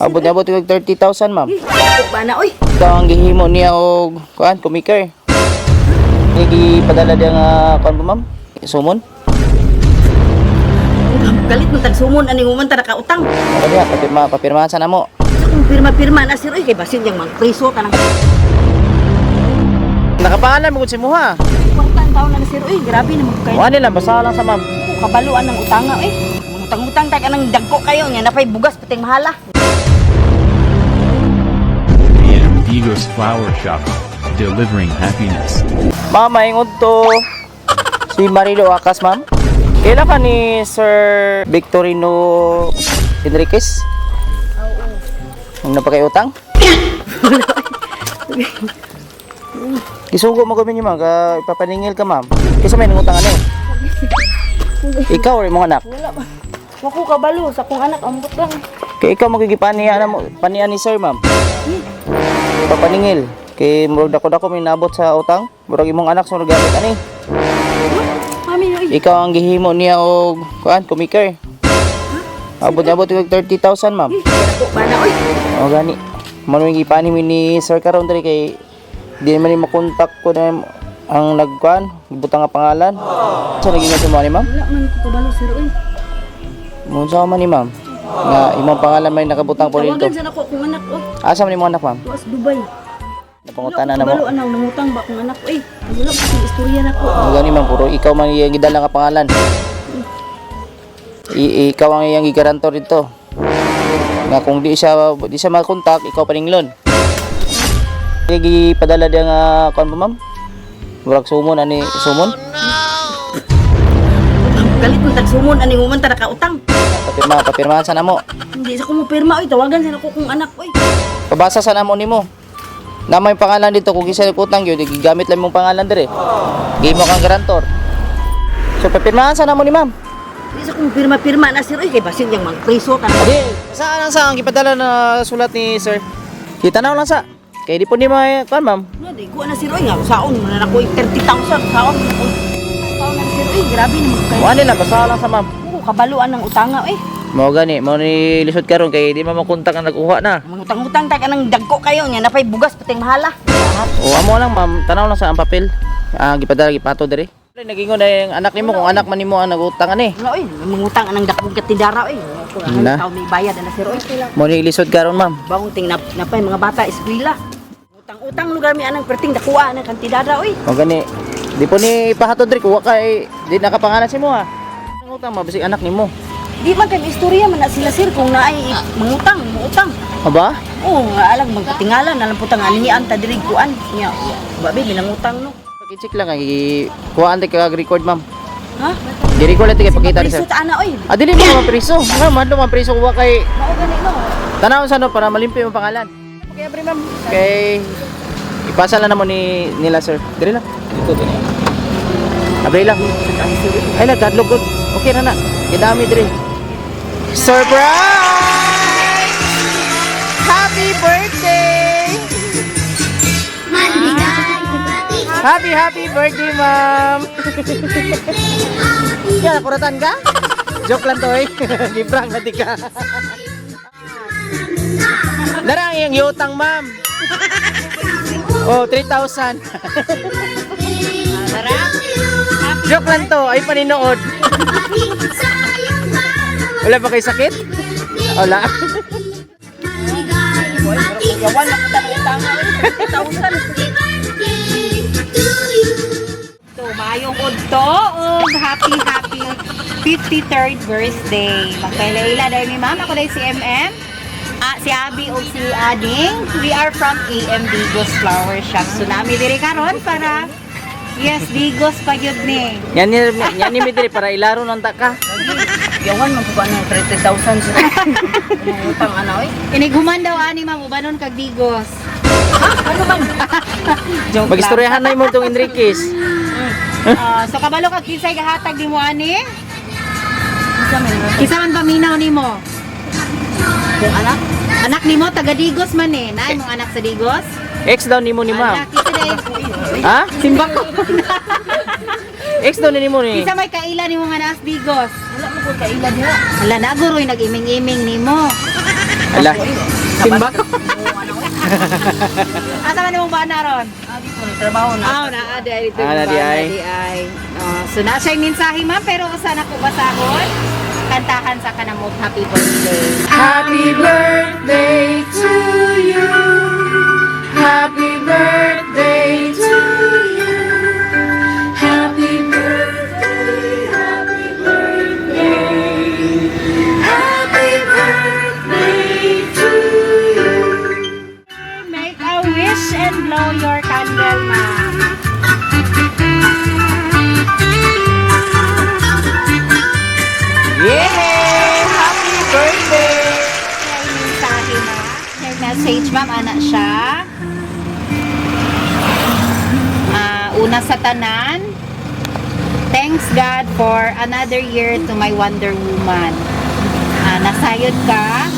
Abot abot og 30,000, ma'am. Dako ba na, oy? Ikaw ang gihimo niya og kuan, kumiker. Gipadala diya nga kuan ba, ma'am? Sumon? Galit man tagsumon ani human ta nakautang. Ano diya, papirma, papirmahan sa namo. Sa kung pirma-pirma na, sir, oy, kay basin yang mangpriso ka nang Nakapangalan mo gud si Muha. Kwarta ang taon na, sir, oy, grabe naman kay. Wala lang, basta lang sa ma'am. Ko kabaluan ng utanga, oy. Utang-utang ta ka nang dagko kayo nya napay bugas pating mahala. AM Digos Flower Shop, delivering happiness. Ma'am, maingon to si Marilo Akas, ma'am. Kailan ka ni Sir Victorino Enriquez? Oo. Ang napakaiutang? Gisugo mo kami niyo, ma'am. Ka, ipapaningil ka, ma'am. Kasi may nangutang ano eh. Ikaw or imong anak? Wala ba. Wa ko kabalo sa akong anak, ambot lang. Kay ikaw magigipanian na mo, panian ni sir, ma'am. Papaningil. Kay murag dako-dako may nabot sa utang. Murag imong anak sa gamit ani. Mami, oy. Ikaw ang gihimo niya og kuan, kumiker. Abot abot og 30,000, ma'am. Dako ba na, oy? O gani. Mano yung gipani mi ni sir karon diri kay di man ni makontak ko na ang nagkuan, gibutang nga pangalan. Sa naging sa mo ni ma'am? Wala man ko kabalo, sir, oy. Mo sa man ni ma'am? Nga imong pangalan may nakabutang po dito. Tawagan sa nako akong anak, oh. Asa man imong anak, ma'am? Tuas Dubai. Napangutana na mo. Kabalo anang nangutang ba akong anak, oy. Wala ko sa istorya nako. Mo gani, ma'am, puro ikaw man iyang gidala nga pangalan. Ikaw ang iyang gigarantor dito. Nga kung di siya makontak, ikaw paninglon. Kaya gipadala diya nga kuan ba, ma'am? Murag sumon ani sumon. Galit man tagsumon ani human ta nakautang. Papirma, papirmahan sa namo. Hindi sa ko mo pirma, oy, tawagan sa nako kung anak, oy. Pabasa sa namo nimo. Na may pangalan dito kung kinsa utang gyud gigamit lang imong pangalan dire. Gihimo kang garantor. So papirmahan sa namo ni ma'am. Hindi sa kong pirma-pirma na, sir, oy, kay basin yang mangpriso ka nang. Di, saan ang sa ang gipadala na sulat ni sir? Kita na lang sa. Kay di po ni may kuan, ma'am. No, di ko na, sir, oy, nga saon man na nako 30,000 saon man nako. Taon na, sir, oy, grabe naman kay. Wala lang, basta lang sa ma'am. Ko kabaluan ng utanga, oy. Mao gani, mao ni lisod karon kay di man makontak ang nagkuha na. Mangutang-utang ta ka nang dagko kayo nya napay bugas pating mahala. O amo lang, ma'am, tanaw lang sa ang papel. Ah, gipadala gipato diri. Nagingon na yung anak nimo kung anak man nimo ang nagutang ani. Wala, oy, mangutang anang dakong katindara, oy. Na. Ang tao may bayad na, sir, oy. Mao ni lisod karon, ma'am. Bagong ting napay mga bata eskwela. Utang-utang lugar mi anang perting dakuha anang kantidada, oy. Mao gani. Di po ni ipahatod diri kuha kay di nakapangalan si mo ha. Ang utang mabasig anak nimo. Di man kay istorya man na sila, sir, kung naay mangutang, muutang. Aba? Oo, nga alang magpatingalan, alam po tang aningian ta diri kuan. Nya, babi minangutang no. Pag-check lang ang kuhaan ka record, ma'am. Ha? Gi-record natin kay pakita ni sir. Priso ta ana, oy. Ah, dili mo mapriso. Nga madlo mapriso kuha kay Mao gani no. tanaw sa no para malimpi ang pangalan. Okay, abre, ma'am. Kay ipasa lang namo ni nila sir. Diri lang. Dito din. Abre lang. Ay la dadlog good. Okay na na. Gidami diri. Surprise! Happy birthday! Happy happy birthday, ma'am. Kaya kuratan ka? Joke lang to eh. Giprank na di ka. Narang iyang yutang, ma'am. Oh, 3,000. Joke lang to, ay paninood. Wala ba kayo sakit? Wala. Yawan na kita ng utang, oy. 1,000. So, maayong udto ug happy happy 53rd birthday. Magkaila-ila dahil ni ma'am, ako dahil si MM. Ah, si Abby ug si Ading. We are from AM Digos Flower Shop. So, nami diri karon para yes, Digos pa gyud ni. Yan ni yan ni mi diri para ilaro ng taka. Yawan man ko anang 30,000 sir. Mangutang ana, oy. Inighuman daw ani ma'am, ubanon kag Digos. Ano man? Joke lang. Magistoryahan na mo itong Enriquez. Ah, so kabalo kag kinsay gahatag nimo ani? Kinsa man nga Kinsa man paminaw nimo? kung anak? Anak nimo taga Digos man eh. Naay mong anak sa Digos? Ex daw nimo ni ma'am. Anak, kinsa dahil Ha? Simba ko. Ex daw ni nimo ni. Kinsa may kaila nimo nga naas Digos? Wala mo ko kaila diha. Wala na guroy nag-iming-iming nimo. Ala. Simba. Asa man imong bana ron? Ah, dito ni trabaho na. Ah, naa di ay dito. Ah, naa di ay. Di ay. Oh, so na siya mensahe, ma'am, pero usa na ko basahon. Kantahan sa kanamo happy birthday. Happy birthday to you. Happy birthday to you. Happy birthday, happy birthday. Happy birthday to you. Make a wish and blow your candle, ma'am. Yay! Happy birthday! May mensahe, ma'am. Your message, ma'am, ana siya. Ah, una sa tanan, thanks God for another year to my Wonder Woman. Ah, nasayod ka,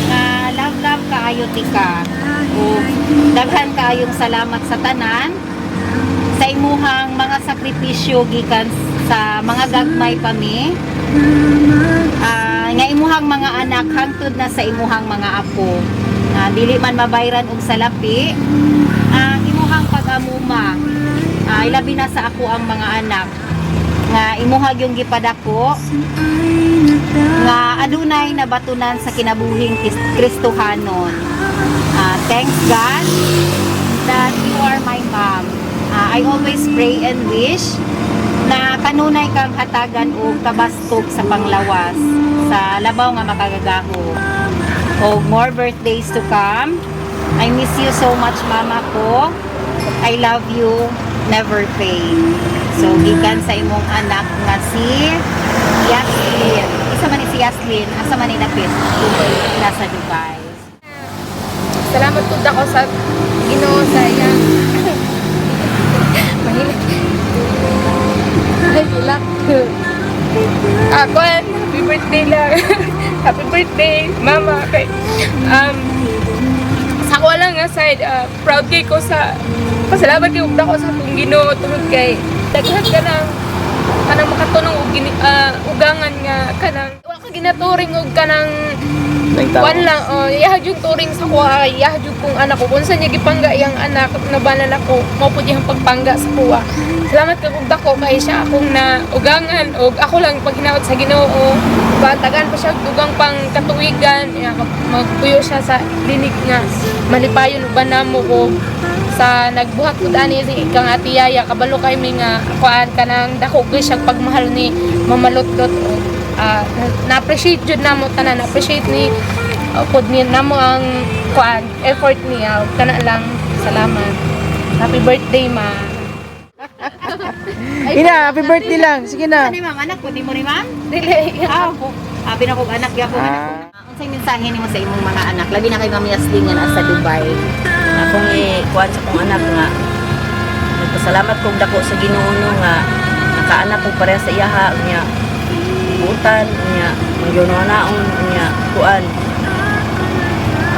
nga love love kaayo ti ka. O daghan kaayong salamat sa tanan sa imuhang mga sakripisyo gikan sa mga gagmay pa mi. Ah, nga imuhang mga anak hangtod na sa imuhang mga apo. Ah, dili man mabayran og salapi ang imuhang pag-amuma. Ah, ilabi na sa ako ang mga anak nga imuha yung gipadako nga adunay nabatunan sa kinabuhing Kristohanon. Ah, thanks God that you are my mom. Ah, I always pray and wish na kanunay kang hatagan og kabastog sa panglawas sa labaw nga makagagaho. Og more birthdays to come. I miss you so much, mama ko. I love you, never fade. So, gikan sa imong anak nga si Yaslin. Isa man ni si Yaslin, asa man ni napit? Nasa Dubai. Salamat pud ako sa Ginoo sa iya. Mahina. Ay, ilak. Ah, kuan, happy birthday lang. Happy birthday, mama. Kay, sa ako lang nga side, proud kay ko sa pasalamat kay ako sa akong Ginoo tungod kay daghan ka ng kanang makatunong og ugangan nga kanang wala ka ginaturing og kanang Nang tao. Kuan lang, oh, iyaha jud turing sa kuha, iyaha jud kong anak ko. Kung saan niya gipangga iyang anak, nabanan ako, mao pud iyang pagpangga sa kuha. Salamat ka kog dako kay siya akong na ugangan og ako lang paghinaot sa Ginoo. Batagan pa siya og dugang pang katuwigan, iya, magpuyo siya sa linig nga malipayon uban namo ko sa nagbuhat pud ani si ikang ati Yaya, kabalo kay mi nga kuan kanang dako gyud siya pagmahal ni Mama Lotlot og na-appreciate jud namo tanan, na-appreciate ni pod ni namo ang kuan effort niya ug kana lang. Salamat, happy birthday, ma. Ina, happy birthday lang. Sige na. Ano ni ma'am? Anak ko, di mo ni ma'am? Dili. Ah, abi na kog anak, gyapon anak ko. Ah. Unsay mensahe nimo sa imong mga anak? Labi na kay Ma'am Yaslin nga naa sa Dubai. Akong i-kuan sa kong anak nga nagpasalamat kog dako sa Ginoo no nga nakaanak ko pareha sa iyaha, unya butan, unya mangyunaon, unya kuan.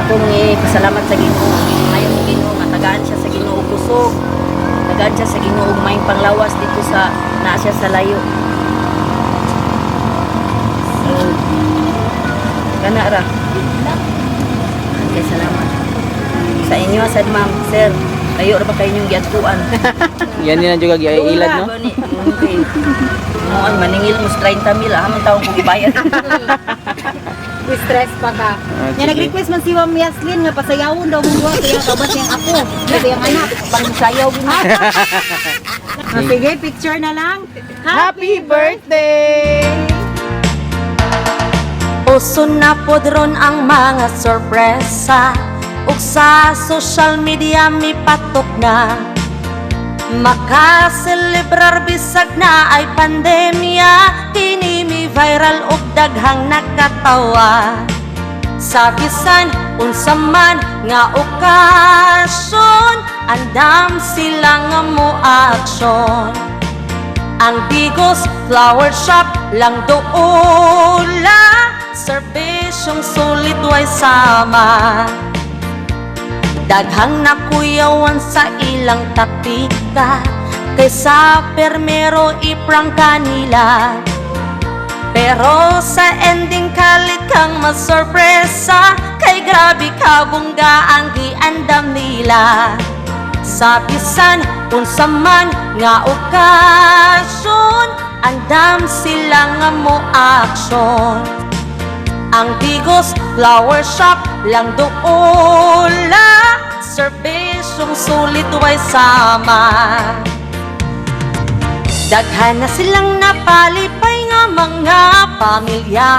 Akong ipasalamat sa Ginoo, ayon sa Ginoo nga tagaan siya sa Ginoo kusog, tagaan siya sa Ginoo og maayong panglawas dito sa naa siya sa layo. So, kana ra. Okay, salamat sa inyo sad, ma'am, sir. Layo ra ba kayo inyong giadtuan? Yan din na juga ilad, no? Okay. Noon, maningil mo sa 30 mil, ah, man taong kong ibayad. Stress pa ka. Ah, Nya sige. nag-request man si Ma'am Yaslin nga pasayawon daw mo duha kaya kabas niyang apo, kasi ang anak. Pang sayaw gina. Ah, sige, picture na lang. Happy birthday! Uso na pod ron ang mga sorpresa ug sa social media mipatok na. Makaselebrar bisag na ay pandemya. Kini mi viral ug daghang nakatawa. Sa bisan unsa man nga okasyon, andam sila nga mo aksyon. Ang Digos Flower Shop lang doula, serbisyong sulit way sama. Daghang nakuyawan sa ilang taktika, kaysa permero iprangka nila. Pero sa ending kalit kang masorpresa, kay grabe kabungga ang giandam nila. Sa bisan unsa man nga okasyon, andam sila nga mo aksyon. Ang Digos Flower Shop lang duola, serbisyong sulit way sama. Daghan na silang napalipay nga mga pamilya.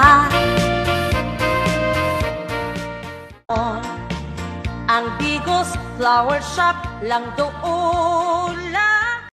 Ang Digos Flower Shop lang duola.